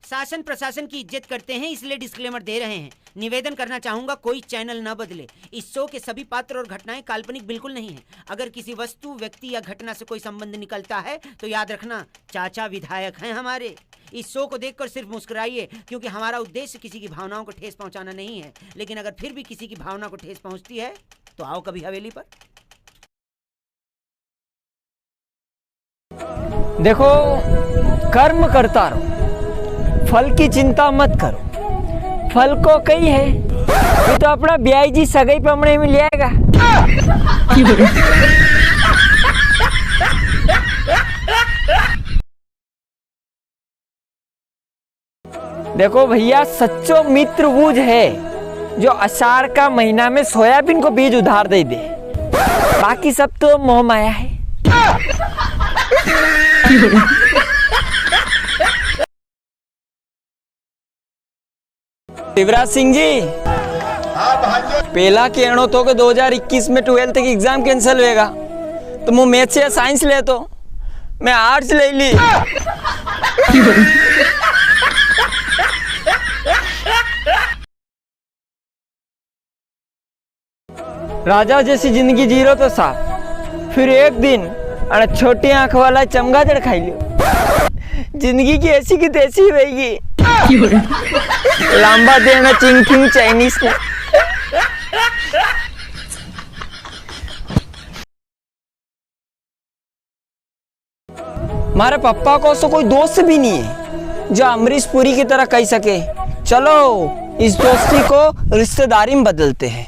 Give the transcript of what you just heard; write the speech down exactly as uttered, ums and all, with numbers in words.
शासन प्रशासन की इज्जत करते हैं, इसलिए disclaimer दे रहे हैं। निवेदन करना चाहूंगा, कोई channel न बदले। इस show के सभी पात्र और घटनाएं काल्पनिक बिल्कुल नहीं हैं। अगर किसी वस्तु, व्यक्ति या घटना से कोई संबंध निकलता है तो याद रखना, चाचा विधायक हैं हमारे। इस show को देखकर सिर्फ मुस्कुराइए, क्योंकि हमारा उद्देश्य किसी की भावनाओं को ठेस पहुंचाना नहीं है। लेकिन अगर फिर भी किसी की भावना को ठेस पहुंचती है तो आओ कभी हवेली पर। देखो, कर्म करता रहो, फल की चिंता मत करो। फल को कई है, ये तो अपना ब्याई जी सगाई पामणे में ले आएगा। देखो भैया, सच्चो मित्र वो ज है जो आषाढ़ का महीना में सोयाबीन को बीज उधार दे दे, बाकी सब तो मोह माया है। शिवराज सिंह जी, हाँ भांजो। पेला कहणो तो कि दो हज़ार इक्कीस में twelfth की exam cancel होएगा, तो मूं maths या science लेतो, मैं arts ले ली। राजा जैसी जिंदगी जी रहो तो साहब, फिर एक दिन अने छोटी आंख वाला चमगादड़ खाई लियो। जिंदगी की ऐसी की तैसी रहेगी। लांबा देना चिंग फिंग चाइनीज ने। मारे पापा को असो कोई दोस्त भी नहीं है जो अमरीश पुरी की तरह कही सके, "चलो, इस दोस्ती को रिश्तेदारी में बदलते हैं।"